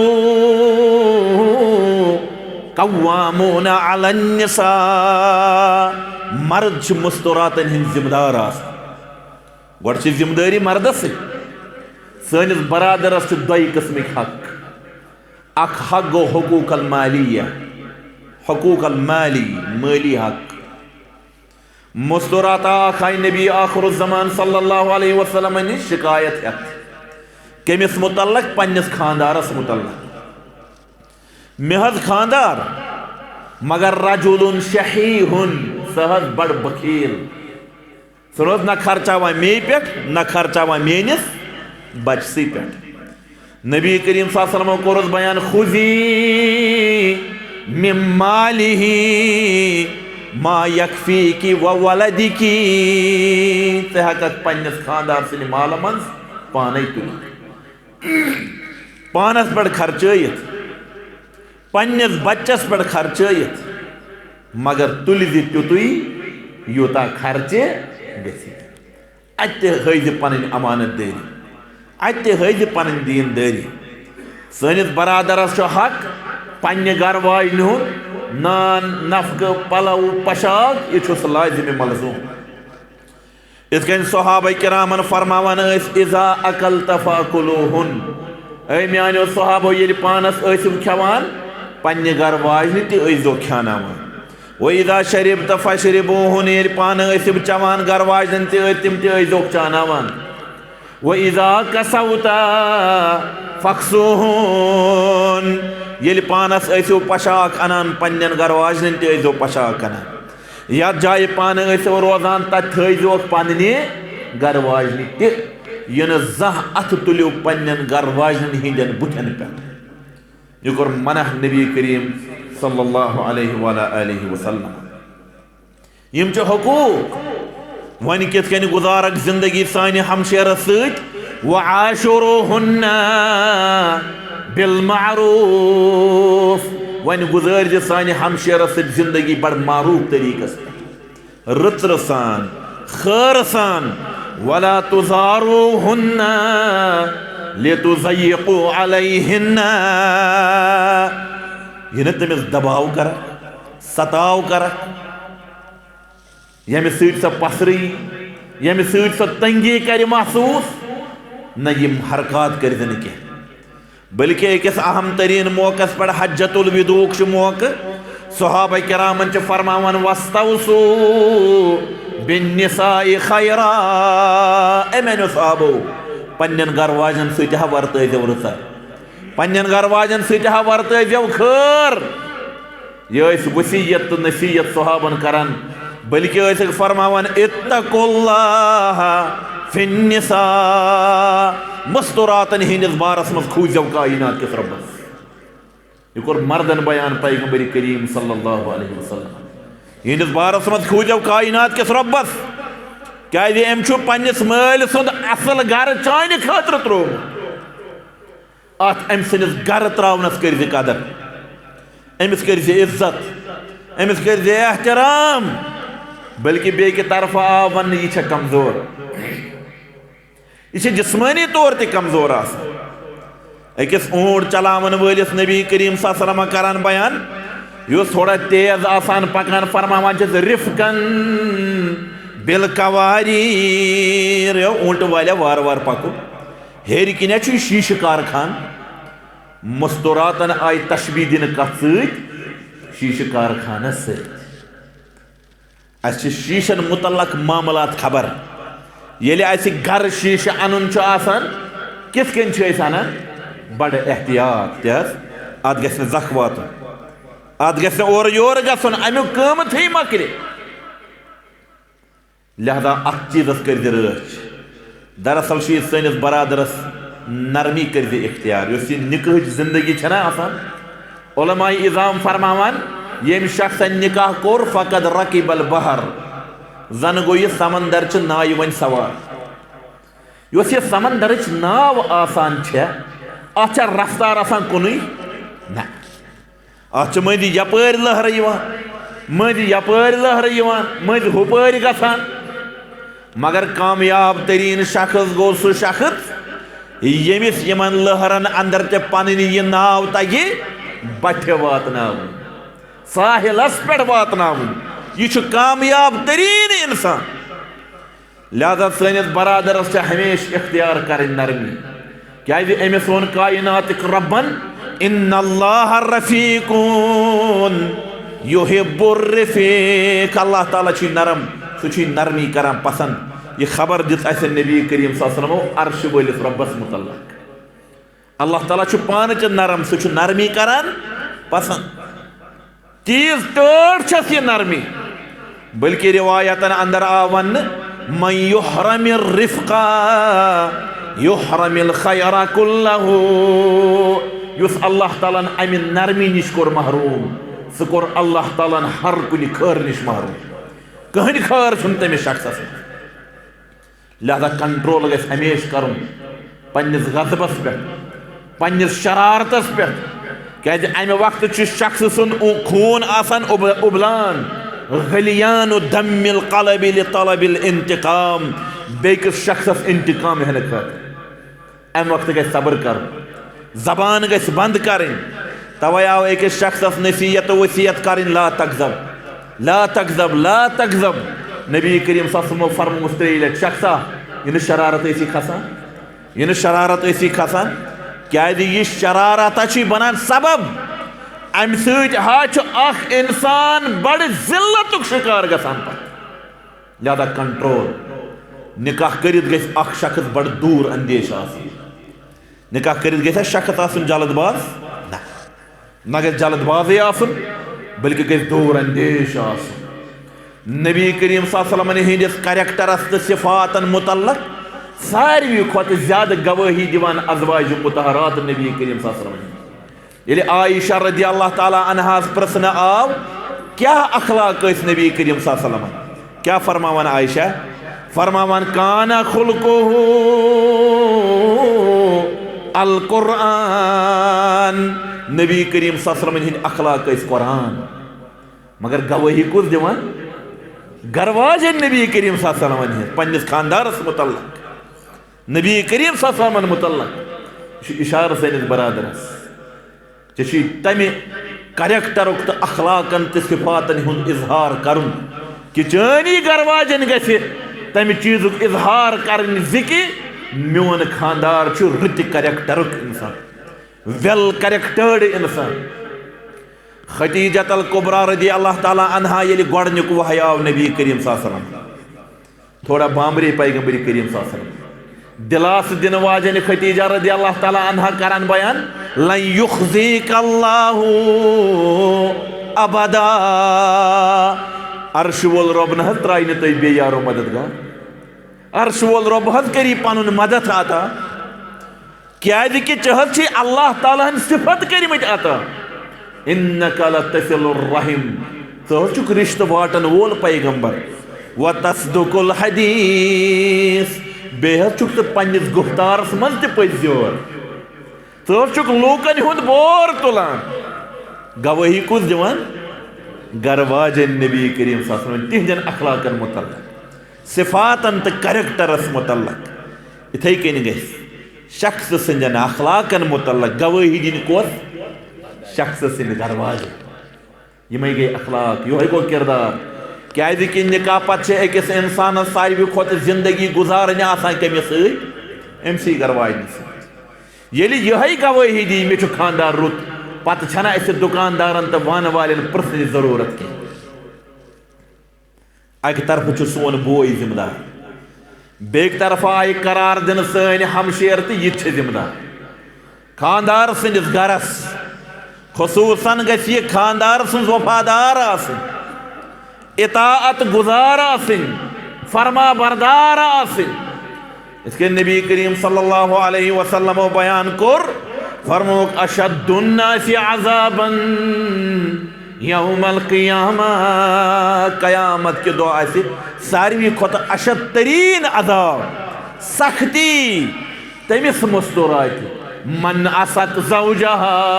قوامون علی النساء"، مرد چھِ مستوراتن ہٕنٛدۍ ذمہٕ دار آسان۔ گۄڈٕ چھِ ذمہٕ دٲری مردس سۭتۍ۔ سٲنِس برادرس چھِ دۄیہِ قٕسمٕکۍ حق۔ اکھ حق گوٚو حقوق المالیہ، حقوق المالی، مٲلی حق۔ مستورات اکھ آیہِ نبی آخر الزمان صلی اللہ علیہ وسلم نِش شکایت ہٮ۪تھ۔ کٔمِس متعلق؟ پننِس خاندارس متعلق۔ مےٚ حظ خاندار، مگر رجل شحیح، سُہ حظ بڑٕ بخیل۔ سُہ نہ اوس نہ خرچاوان مے پٮ۪ٹھ، نہ خرچاوان میٲنِس بچسٕے پٮ۪ٹھ۔ نبی کریم صلی اللہ علیہ وسلم کوٚرُس بیان، "خذی من ماله ما یکفیکی و ولدکی"، ژٕ ہٮ۪ککھ پننِس خاندار سٕنٛدِ مالہٕ منٛز پانے تُلِتھ، پانس پٮ۪ٹھ خرچٲیِتھ، پننِس بچس پٮ۪ٹھ خرچٲیِتھ، مگر تُلۍ زِ تیُتُے یوٗتاہ خرچہِ گژھِ۔ اتہِ تہِ ہٲوزِ پنٕنۍ امانت دٲری، اتہِ تہِ ہٲوزِ پنٕنۍ دین دٲری۔ سٲنِس برادرس چھُ حق پننہِ گرٕ واجنہِ ہُنٛد نان، نفقہٕ، پلو، پشاک، یہِ چھُس لازمِ ملزوم۔ یِتھ کٔنۍ صحابہ کرامن فرماوان ٲسۍ، "اذا اکلت فاکلوہن"، اے میانیو صحابو، ییٚلہِ پانس ٲسِو کھٮ۪وان، پننہِ گرٕ واجنہِ تہِ ٲسۍزیو کھیاناوان۔ "و اذا شربت فشربوہن"، ییٚلہِ پانہٕ ٲسِو چٮ۪وان، گرٕ واجنٮ۪ن تہِ ٲسۍ، تِم تہِ ٲسۍزیوکھ چاناوان۔ "و اذا کسوت فکسوہن"، ییٚلہِ پانس ٲسِو پشاک انان، پننٮ۪ن گرٕ واجنٮ۪ن تہِ ٲسۍزیو پشاک انان۔ یتھ جایہِ پانہٕ ٲسِو روزان، تتہِ تھٲوزیوکھ پننہِ گرٕ واجنہِ تہِ۔ یہِ نہٕ زانٛہہ اتھٕ تُلِو پننٮ۪ن گرٕ واجنٮ۪ن ہٕنٛدٮ۪ن بُتھٮ۪ن پٮ۪ٹھ۔ یہِ کوٚر منع نبی کریم صلی اللہ علیہ وعلی آلہ وسلم۔ یِم چھِ حقوق۔ وۄنۍ کِتھ کٔنۍ گُزارکھ زندگی سانہِ ہمشیرس سۭتۍ؟ "وعاشروہن بالمعروف"، وۄنۍ گُزٲرۍ زِ سانہِ ہمشیرس سۭتۍ زندگی بڑٕ معروف طریقس پٮ۪ٹھ، رٕژرٕ سان، خٲرٕ سان۔ "ولا تضاروہن لتضیقوا علیہن"، یہِ نہٕ تٔمِس دباو کرکھ، ستاو کرکھ، ییٚمہِ سۭتۍ سۄ پسرٕ یی، ییٚمہِ سۭتۍ سۄ تنگی کرِ محسوس، نہ، یِم حرکات کٔرۍ زِ نہٕ کینٛہہ۔ بلکہ أکِس اہم ترین موقعس پٮ۪ٹھ، حجۃ الوداعُک چھُ موقعہٕ، صحابہ کرامن چھِ فرماوان، "واستوصوا بالنساء خیرا"، اے میانیو صحابو، پننٮ۪ن گرٕ واجٮ۪ن سۭتۍ ہا ورتٲے زیو رٕژر، پننٮ۪ن گرٕ واجٮ۪ن سۭتۍ ہا ورتٲے زیو خٲر۔ یہِ ٲسۍ وصیت تہٕ نصیحت صحابن کران، بلکہ ٲسکھ فرماوان، "اتقوا اللہ فی النساء"، مستوراتن ہٕنٛدِس بارس منٛز کھوٗژزیو کائنات کِس رۄبس۔ یہِ کوٚر مردن بیان پیغمبر کریم صلی اللہ علیہ وسلم، یِہنٛدِس بارس منٛز کھوٗژزیو کائنات کِس رۄبس، کیازِ أمۍ چھُ پننِس مٲلۍ سُنٛد اصل گرٕ چانہِ خٲطرٕ ترٛوومُت۔ اتھ أمۍ سٕنٛدِس گرٕ ترٛاونس کٔرۍ زِ قدر، أمِس کٔرۍ زِ عزت، أمِس کٔرۍ زِ احترام۔ بلکہ بیٚکہِ طرفہٕ آو وننہٕ، یہِ چھےٚ کمزور، یہِ چھےٚ جسمٲنی طور تہِ کمزور آسان۔ أکِس اوٗنٹ چلاون وٲلِس نبی کریم صلی اللہ علیہ وسلم کران بیان، یہِ اوس تھوڑا تیز آسان پکان، فرماوان چھِس، "رفقاً بالقواریر"، اوٗنٹ والیا وارٕ وارٕ پکُن۔ ہیٚرِ کِنۍ چھُ یہِ شیٖشہٕ کارخان۔ مستوراتن آیہِ تشبیہ دِنہٕ کتھ سۭتۍ؟ شیٖشہٕ کارخانس سۭتۍ۔ اسہِ چھِ شیٖشن متعلق معاملات خبر۔ ییٚلہِ اسہِ گرٕ شیٖشہٕ انُن چھُ آسان، کِتھ کٔنۍ چھِ أسۍ انان؟ بڑٕ احتیاط تہِ حظ۔ اتھ گژھِ نہٕ زکھ واتُن، اتھ گژھِ نہٕ اورٕ یورٕ گژھُن، امیُک قۭمتھٕے مۄکلہِ۔ لہذا اتھ چیٖزس کٔرۍ زِ رٲچھ۔ دراصل چھُ یہِ سٲنِس برادرس نرمی کٔرۍ زِ اختیار۔ یۄس یہِ نکاحٕچ زندگی چھنہ آسان، علماء عظام فرماوان، ییٚمۍ شخصن نکاح کوٚر، فقد رکب البحر، زن گوٚو یہِ سمندر چہِ نایہِ وۄنۍ سوار۔ یۄس یہِ سمندرٕچ ناو آسان چھےٚ، اتھ چھا رفتار آسان کُنُے؟ نہ۔ اتھ چھِ مٔنٛزۍ یپٲرۍ لہرٕ یِوان، مٔنٛزۍ یپٲرۍ لہرٕ یِوان، مٔنٛزۍ ہُپٲرۍ گژھان۔ مگر کامیاب تریٖن شخص گوٚو سُہ شخص، ییٚمِس یِمن لہرن اندر تہِ پنٕنۍ یہِ ناو تگہِ بٹھِ واتناوٕنۍ، ساحلس پٮ۪ٹھ واتناوٕنۍ۔ یہِ چھُ کامیاب تریٖن انسان۔ لہذا سٲنِس برادرس چھِ ہمیشہِ اختیار کرٕنۍ نرمی، کیازِ أمِس ووٚن کائناتٕکۍ رۄبن، "ان اللہ رفیق یحب الرفق"۔ اللہ تعالیٰ چھُے نرم، سُہ چھُے نرمی کران پسند۔ یہِ خبر دِژ اسہِ نبی کریم صلی اللہ علیہ وسلمو عرشہِ وٲلِس رۄبس متعلق۔ اللہ تعالیٰ چھُ پانہٕ تہِ نرم، سُہ چھُ نرمی کران پسند۔ تیز ٹٲٹھ چھس یہِ نرمی، بلکہ روایتن اندر آو وننہٕ، "من یحرم الرفق یحرم الخیر کلہ"۔ یُس اللہ تعالیٰ ہن امہِ نرمی نِش کوٚر محروم، سُہ کوٚر اللہ تعالیٰ ہن ہر کُنہِ خٲر نِش محروم۔ کٕہٕنۍ خٲر چھُنہٕ تٔمِس شخصس منٛز۔ لہذا کنٹرول گژھِ ہمیشہِ کرُن پننِس غضبس پٮ۪ٹھ، پننِس شرارتس پٮ۪ٹھ، کیازِ امہِ وقتہٕ چھُ شخص سُنٛد او-، خوٗن آسان اُب-، اُبلان، غلیان دم القلب لطلب الانتقام، بیٚکِس شخصس انتقام ہٮ۪نہٕ خٲطرٕ۔ امہِ وقتہٕ گژھِ صبر کرُن، زبان گژھِ بند کرٕنۍ۔ توے آو أکِس شخصس نصیحت و وصیت کرٕنۍ، "لا تغضب، لا تغضب، لا تغضب۔" نبی کریم صلی اللہ علیہ وسلمو فرمووُس ترٛیٚیہِ لٹہِ، "شخصا، یہِ نہٕ شرارت ٲسی کھسان، یہِ نہٕ شرارت ٲسی کھسان، کیازِ یہِ شرارت چھُے بنان سبب، امہِ سۭتۍ ہا چھُ اکھ انسان بڑٕ ذلتُک شکار گژھان پتہٕ۔" لہذا کنٹرول۔ نکاح کٔرِتھ گژھِ اکھ شخص بڑٕ دوٗر اندیش آسُن۔ نکاح کٔرِتھ گژھِ شخص آسُن جلد باز؟ نہ۔ نہ گژھِ جلد بازٕے آسُن، بلکہِ گژھِ دوٗر اندیش آسُن۔ نبی کریم صلی اللہ علیہ وسلم ہٕنٛدِس کریکٹرس تہٕ صفاتن متعلق ساروی کھۄتہٕ زیادٕ گوٲہی دِوان ازواج مطہرات نبی کریم صلی اللہ علیہ وسلم ہٕنٛدۍ۔ ییٚلہِ عائشہ رضی اللہ تعالیٰ عنہاس پرژھنہٕ آو، کیٛاہ اخلاق ٲسۍ نبی کریم صلی اللہ علیہ وسلمن؟ کیٛاہ فرماوان عائشہ؟ فرماوان، "کان خلقہ القرآن"۔ نبی کریم صلی اللہ علیہ وسلمن ہٕنٛدۍ اخلاق ٲسۍ قرآن۔ مگر گوٲہی کُس دِوان؟ گرواجن نبی کریم صلی اللہ علیہ وسلمن ہٕنٛز پننِس خاندارس متعلق۔ نبی کریم صلی اللہ علیہ وسلمن متعلق۔ یہِ چھُ اشارٕ سٲنِس برادرس۔ ژےٚ چھُے تمہِ کریکٹرُک تہٕ اخلاقن تہٕ صفاتن ہُنٛد اظہار کرُن کہِ چٲنی گرواجن گژھِ تمہِ چیٖزُک اظہار کرٕنۍ زِ کہِ میون خاندار چھُ رٕتہِ کریکٹرُک انسان، ویل کریکٹرڈ انسان۔ خدیجہ الکبریٰ رضی اللہ تعالیٰ عنہا ییٚلہِ گۄڈنیُک وحی آو نبی کریم صلی اللہ علیہ وسلم، تھوڑا بامبرے پیغمبر کریم صلی اللہ علیہ وسلم۔ دلاسہٕ دِنہٕ واجنہِ خدیجہ رضی اللہ تعالیٰ عنہا کران بیان، "لن یخزیک اللہ ابدا"۔ عرشہِ وول رۄب نہ حظ ترٛایہِ نہٕ تُہۍ بے یارو مددگار۔ عرشہِ وول رۄب حظ کری پنُن مدد عطا۔ کیازِ کہِ ژےٚ حظ چھے اللہ تعالیٰ ہن صفت کٔرمٕتۍ عطا۔ انک لتصل الرحم، ژٕ حظ چھُکھ رشتہٕ واٹن وول پیغمبر۔ وتصدق الحدیث، بیٚیہِ حظ چھُکھ ژٕ پننِس گفتارس منٛز تہِ پٔزۍ یور۔ ژٕ حظ چھُکھ لوٗکن ہُنٛد بور تُلان۔ گوٲہی کُس دِوان؟ گرٕ واجٮ۪ن نبی کریم صلی اللہ علیہ وسلم تِہنٛدٮ۪ن اخلاقن متعلق، صفاتن تہٕ کریکٹرس متعلق۔ یِتھے کٔنۍ گژھِ شخص سٕنٛدٮ۪ن اخلاقن متعلق گوٲہی دِنۍ کۄس؟ شخص سٕنٛدِ گرٕ واجہِ۔ یِمے گٔے اخلاق، یِہوے گوٚو کردار۔ کیازِ کہِ نکاح پتہٕ چھِ أکِس انسانس ساروی کھۄتہٕ زندگی گُزارٕنۍ آسان کٔمِس سۭتۍ؟ أمۍ سٕے گرٕ واجنہِ سۭتۍ۔ ییٚلہِ یِہوٚے گوٲہی دی، "مےٚ چھُ خانٛدار رُت"، پتہٕ چھَنہٕ اَسہِ دُکاندارن تہٕ وانہٕ والٮ۪ن پرٛژھنٕچ ضروٗرت کینٛہہ۔ اَکہِ طرفہٕ چھُ سون بوے ذمہٕ دار، بیٚکہِ طرفہٕ آیہِ قرار دِنہٕ سٲنۍ ہمشیر تہٕ یہِ تہِ چھِ ذمہٕ دار۔ خانٛدار سٕنٛدِس گرس خصوٗصن گژھِ یہِ خانٛدار سٕنٛز وفادار آسٕنۍ، اطاعت گزار آسٕنۍ، فرما بردار آسٕنۍ۔ یِتھ کٔنۍ نبی کریم صلی اللہ علیہ وسلمو بیان کوٚر، فرمووُکھ، "اشد الناس عذابا یوم القیامہ"، قیامت کہِ دۄہ آسہِ ساروی کھۄتہٕ اشد تریٖن عذاب، سختی تٔمِس مستوراتہِ من عصت زوجها،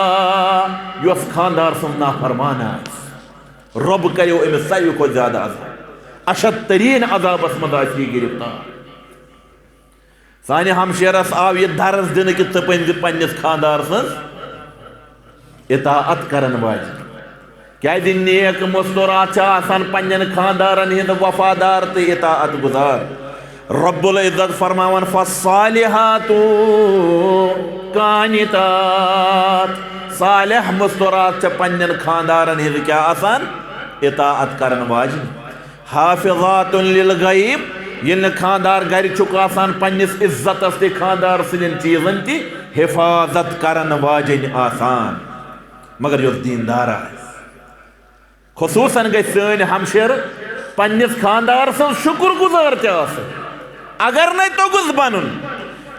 یۄس خاندار سٕنٛز نافرمان آسہِ، رۄب کریو أمِس ساروی کھۄتہٕ زیادٕ عذاب، اشد تریٖن عذابس منٛز آسہِ یہِ گرفتار۔ سانہِ ہمشیرس آو یہِ درس دِنہٕ کہِ ژٕ بٔنۍ زِ پننِس خاندار سٕنٛز اطاعت کرن واجِنۍ۔ کیازِ نیک مستورات چھِ آسان پننٮ۪ن خاندارن ہٕنٛدۍ وفادار تہٕ اطاعت گزار۔ رب العزت فرماوان، فالصالحات قانتات، صالح مستورات چھِ پننٮ۪ن خاندارن ہٕنٛدۍ کیٛاہ آسان؟ اطاعت کرن واجِنۍ۔ حافظات للغیب، ییٚلہِ نہٕ خاندار گرِ چھُکھ آسان، پننِس عزتس تہِ خاندار سٕنٛدٮ۪ن چیٖزن تہِ حفاظت کرن واجِنۍ آسان، مگر یۄس دیٖندار آسہِ۔ خصوٗصن گژھِ سٲنۍ ہمشیرٕ پننِس خاندار سٕنٛز شُکر گُزار تہِ آسٕنۍ۔ اگر نَے توٚگُس بنُن،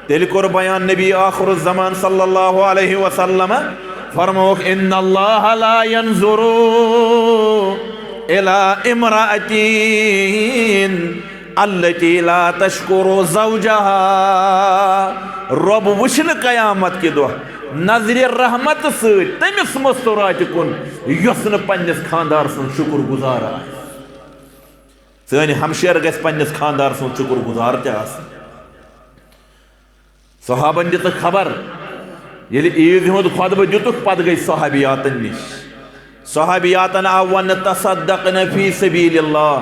تیٚلہِ کوٚر بیان نبی آخر الزمان صلی اللہ علیہ وسلم، فرمووُکھ، ان اللہ لا ينظر الى امرأة التي لا تشكر زوجها۔ رۄب وٕچھِ نہٕ قیامت کہِ دۄہ نظرِ رحمت سۭتۍ تٔمِس مستوراتہِ کُن، یۄس نہٕ پننِس خاندار سٕنٛز شُکر گُزار آسہِ۔ سٲنۍ ہمشیر گژھِ پننِس خاندار سٕنٛز شُکر گُزار تہِ آسٕنۍ۔ صحابن دِژٕکھ خبر، ییٚلہِ عیٖد ہُنٛد خطبہٕ دِتُکھ، پتہٕ گٔے صحابیاتن نِش۔ صحابیاتن آو وننہٕ، تصدقن فی سبیل اللہ،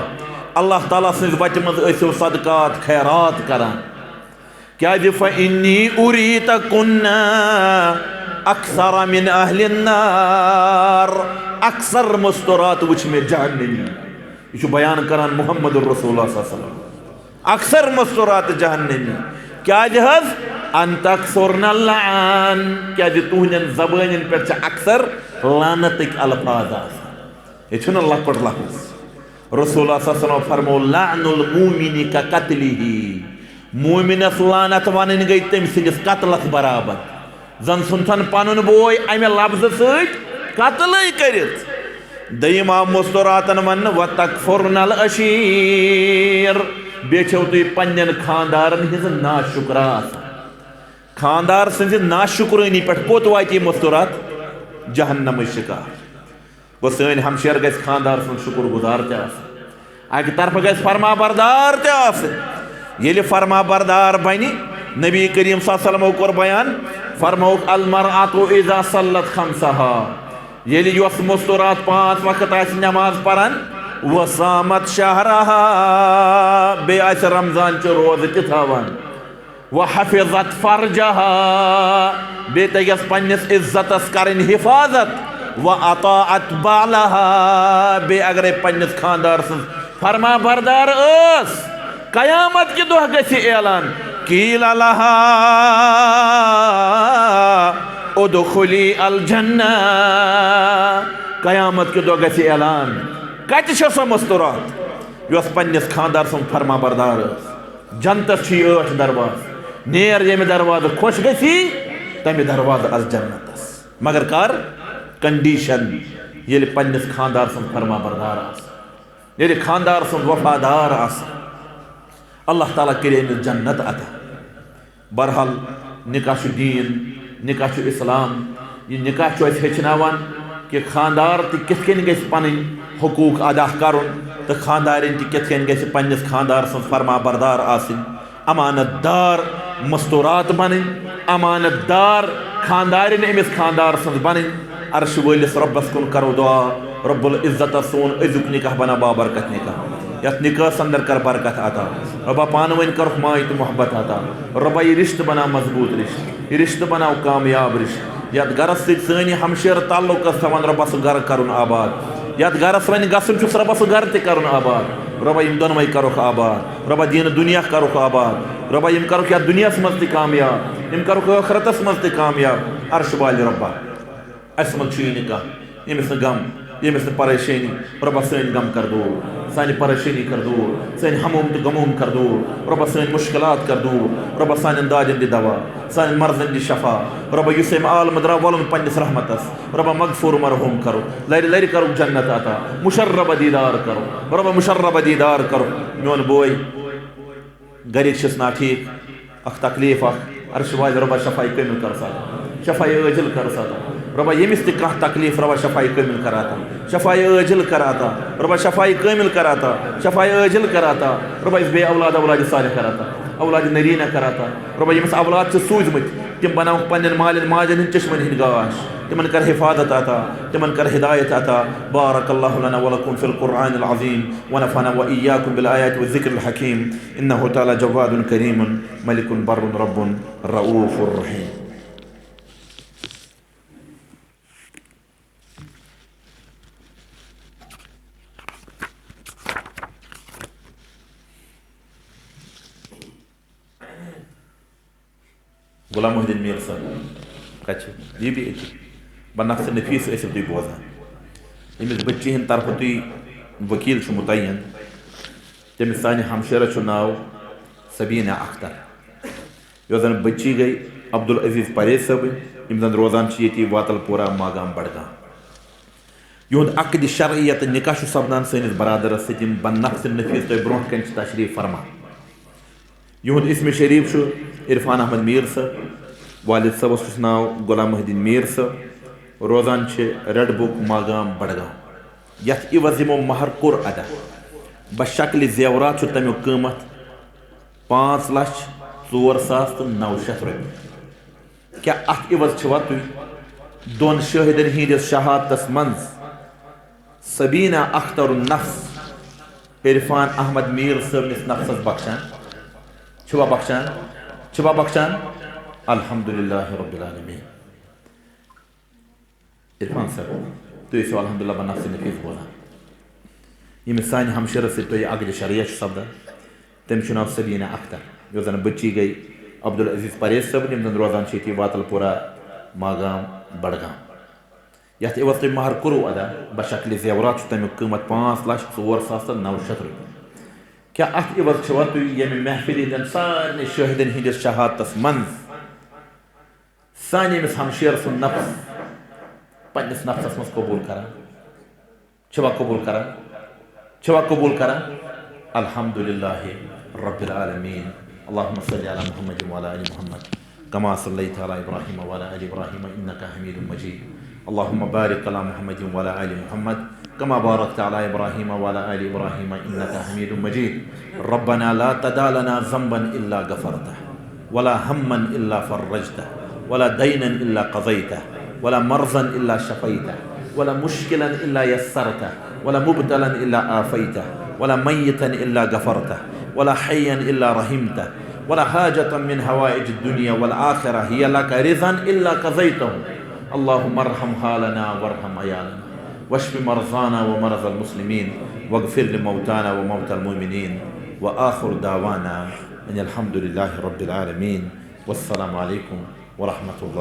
اللہ تعالیٰ سٕنٛزِ وتہِ منٛز ٲسِو صدقات خیرات کران۔ کیازِ، فإنی أریتکن أکثر من أہل النار، اکثر مستورات وٕچھ مےٚ جہنمی۔ یہِ چھُ بیان کران محمد رسول اللہ صلی اللہ علیہ وسلم۔ اکثر مستورات جہنمی۔ کیازِ حظ؟ ان تکثرن اللعان، کیازِ تُہنٛدٮ۪ن زبٲنٮ۪ن پٮ۪ٹھ چھِ اکثر لعنتٕکۍ الفاظ آسان۔ یہِ چھُنہٕ لۄکُٹ لفظ۔ رسول اللہ صلی اللہ علیہ وسلم فرموو، لعن المؤمن كقتله، مومنس لعنت ونٕنۍ گٔے تٔمۍ سٕنٛدِس قتلس برابر۔ زن ژھُنتھن پنُن بوے امہِ لفظہٕ سۭتۍ قتلٕے کٔرِتھ۔ دوٚیِم آو مستوراتن وننہٕ، وتکفرن العشیر، بیٚیہِ چھِو تُہۍ پننٮ۪ن خاندارن ہٕنٛز ناشُکرا آسان۔ خاندار سٕنٛزِ ناشُکرٲنی پٮ۪ٹھ کوٚت واتہِ یہِ مستورات؟ جہنمٕچ شکار۔ گوٚو، سٲنۍ ہمشیر گژھِ خاندار سُنٛد شُکر گُزار تہِ آسٕنۍ، اکہِ طرفہٕ گژھِ فرما بردار تہِ آسٕنۍ۔ ییٚلہِ فرما بردار بنہِ، نبی کریم صلی اللہ علیہ وسلمو کوٚر بیان، فرمووُکھ، المرأة اذا صلت خمسها، ییٚلہِ یۄس مستورات پانٛژھ وقت آسہِ نماز پران، وصامت شهرها، بیٚیہِ آسہِ رمضان چہِ روزٕ تہِ تھاوان، وحفظت فرجها، بیٚیہِ تَگٮ۪س پننِس عزتس کرٕنۍ حفاظت، واطاعت بالها، بیٚیہِ اگرے پننِس خاندار سٕنٛز فرما بردار ٲس، قیامت کہِ دۄہ گژھِ اعلان، قیل لها ادخلی الجنہ، قیامت کہِ دۄہ گژھِ اعلان، کتہِ چھےٚ سۄ مستورات یۄس پننِس خاندار سٕنٛز فرما بردار ٲس؟ جنتس چھِ یہِ ٲٹھ دروازٕ، نیر ییٚمہِ دروازٕ خۄش گژھی، تمہِ دروازٕ اژ جنتس۔ مگر کر؟ کنڈیشن، ییٚلہِ پننِس خاندار سُنٛد فرما بردار آسہِ، ییٚلہِ خاندار سُنٛد وفادار آسہِ، اللہ تعالیٰ کرِ أمِس جنت عطا۔ بہرحال، نکاح چھُ دیٖن، نکاح چھُ اسلام۔ یہِ نکاح چھُ اَسہِ ہیٚچھناوان کہِ خاندار تہِ کِتھ کٔنۍ گژھِ پنٕنۍ حقوٗق ادا کرُن تہٕ خاندارِنۍ تہِ کِتھ کٔنۍ گژھِ پننِس خاندار سٕنٛز فرما بردار آسٕنۍ، امانت دار مستورات بنٕنۍ، امانت دار خاندارِنۍ أمِس خاندار سٕنٛز بنٕنۍ۔ عرش وٲلِس رۄبس کُن کرو دعا، رب العزت سون أزیُک نکاح بنا بابرکت نکاح۔ یتھ نکاحس اندر کر برکت عطا۔ رۄبا، پانہٕ ؤنۍ کرُکھ ماے تہٕ محبت عطا۔ رۄبا، یہِ رشتہٕ بناو مضبوٗط رشتہٕ، یہِ رشتہٕ بناو کامیاب رشتہٕ۔ یتھ گرس سۭتۍ سٲنۍ ہمشیر تعلق ٲس تھاوان، رۄبا، سُہ گرٕ کرُن آباد۔ یتھ گرس وۄنۍ گژھُن چھُس، رۄبا، سُہ گرٕ تہِ کرُن آباد۔ رۄبا، یِم دۄنوَے کرُکھ آباد۔ رۄبا، دیٖنہٕ دُنیا کرُکھ آباد۔ رۄبا، یِم کرُکھ یتھ دُنیاہس منٛز تہِ کامیاب، یِم کرُکھ ٲخرتس منٛز تہِ کامیاب۔ عرش والہِ رۄبا، اَسہِ منٛز چھُ یہِ نہٕ کانٛہہ، ییٚمِس نہٕ غم، ییٚمِس نہٕ پریشٲنی۔ رۄبا، سٲنۍ غم کر دوٗر، سانہِ پریشٲنی کر دوٗر، سٲنۍ ہموم تہٕ غموم کر دوٗر۔ رۄبا، سٲنۍ مُشکلات کر دوٗر۔ رۄبا، سانٮ۪ن دادٮ۪ن دِ دوا، سانٮ۪ن مرضن دِ شفا۔ رۄبا، یُس أمۍ عالمہٕ درٛاو، وَلُن پننِس رحمتس۔ رۄبا، مغفور مرحوم کرُکھ، لرِ لرِ کرُکھ جنت عطا، مُشرب دیٖدار کرُکھ۔ رۄبا، مُشرب دیٖدار کرُکھ۔ میون بوے، گرِکۍ چھِس ناٹھیٖک، اکھ تکلیٖف اکھ۔ عرش والہِ رۄبا شفاء کامل کر عطا، شفاء عاجل کر عطا۔ رۄبا ییٚمِس تہِ کانٛہہ تکلیٖف، رۄبا شفاء کامل کر عطا، شفاء عاجل کر عطا۔ رۄبا شفاء کامل کر عطا، شفاء عاجل کر عطا۔ رۄبا یُس بے اولاد، اولاد صالح کر عطا، اولاد نرینہ کر عطا۔ رۄبا ییٚمِس اولاد چھِ سوٗزمٕتۍ، تِم بناوکھ پننٮ۪ن مالٮ۪ن ماجن ہٕنٛدۍ چشمن ہٕنٛدۍ گاش، تِمن کر حفاظت عطا، تِمن کر ہدایت عطا۔ بارک اللہ لنا ولکم فی القرآن العظیم، ونفعنا وإیاکم بالآیات والذکر الحکیم۔ انہ تعالی جواد کریم، ملک بر رب، رؤوف رحیم۔ غلام محی الدین میر صٲب، کَتہِ چھِ؟ یہِ بی أتی۔ بنفس نفیس ٲسِو تُہۍ بوزان، ییٚمِس بٔچی ہٕنٛدِ طرفہٕ تُہۍ ؤکیٖل چھِو مُتعین، تٔمِس سانہِ ہمشیرس چھُ ناو سبیٖنہ اختر، یۄس زن بٔچی گٔے عبدالعزیز پرہیز صٲبٕنۍ، یِم زن روزان چھِ ییٚتی واتل پورہ، ماگام، بڈگام۔ یِہُنٛد عقدِ شرعیت تہٕ نکاح چھُ سپدان سٲنِس برادرس سۭتۍ، یِم بنفس نفیس تۄہہِ برونٛہہ کنہِ چھِ تشریف فرما۔ یِہُنٛد اسم شریف چھُ عرفان احمد میر صٲب، والد صٲبس چھُس ناو غلام محی الدین میر صٲب، روزان چھِ ریڈ بُک، ماگام، بڈگام۔ یتھ عوض یِمو مہر کوٚر ادا، بشکلِ زیورات چھُ تمیُک قۭمتھ پانٛژھ لچھ ژور ساس تہٕ نو شیٚتھ رۄپیہِ۔ کیٛاہ اتھ عوض چھِوا تُہۍ دۄن شٲہدن ہٕنٛدِس شہادتس منٛز سبیٖنہ اختر النفس عرفان احمد میر صٲبنِس نفسس بخشان؟ چھِوا بخشان؟ چھِوا بخشان؟ الحمدللہ رب العالمین۔ عرفان صٲب، تُہۍ ٲسِو الحمدللہ بنفس نفیس بوزان۔ ییٚمِس سانہِ ہمشیرس سۭتۍ تۄہہِ عقدِ شرعیہ چھُ سپدان، تٔمِس چھُ ناو سبیٖنہ اختر، یۄس زن بٔچی گٔے عبدالعزیز پرہیز صٲبٕنۍ، یِم زن روزان چھِ ییٚتی واتل پورہ، ماگام، بڈگام۔ یتھ عوض تۄہہِ مہر کوٚروٕ ادا، بشکلِ زیورات چھُ تمیُک قۭمتھ پانٛژھ لچھ ژور ساس تہٕ نو شیٚتھ رۄپیہِ۔ کیٛاہ اتھ عوض چھِوا تُہۍ ییٚمہِ محفلہِ ہٕنٛدٮ۪ن سارنٕے شٲہدن ہٕنٛدِس شہادتس منٛز سانہِ أمِس ہمشیر سُنٛد نفس پننِس نفسس منٛز قبول کران؟ چھِوا قبول کران؟ چھِوا قبول کران؟ الحمدللہ رب العالمین۔ اللہم صلی علی محمد وعلی آل محمد کما صلیت علی ابراہیم وعلی آل ابراہیم انک حمید مجید۔ اللہم بارک علی محمد وعلی آل محمد کما بارکت علی ابراہیم وعلی آل ابراہیم انک حمید مجید۔ ربنا لا تدع لنا ذنبا الا غفرته، ولا هما الا فرجته، ولا دينا الا قضيته، ولا مرضا الا شفيته، ولا مشكلا الا يسرته، ولا مبتلا الا عافيته، ولا ميتا الا غفرته، ولا حيا الا رحمته، ولا حاجة من حوائج الدنيا والآخرة هي لك رضا الا قضيته۔ اللهم ارحم حالنا وارحم عيالنا، واشف مرضانا ومرضى المسلمين، واغفر لموتانا وموتى المؤمنين، وآخر دعوانا أن الحمد لله رب العالمين، والسلام عليكم ورحمة الله۔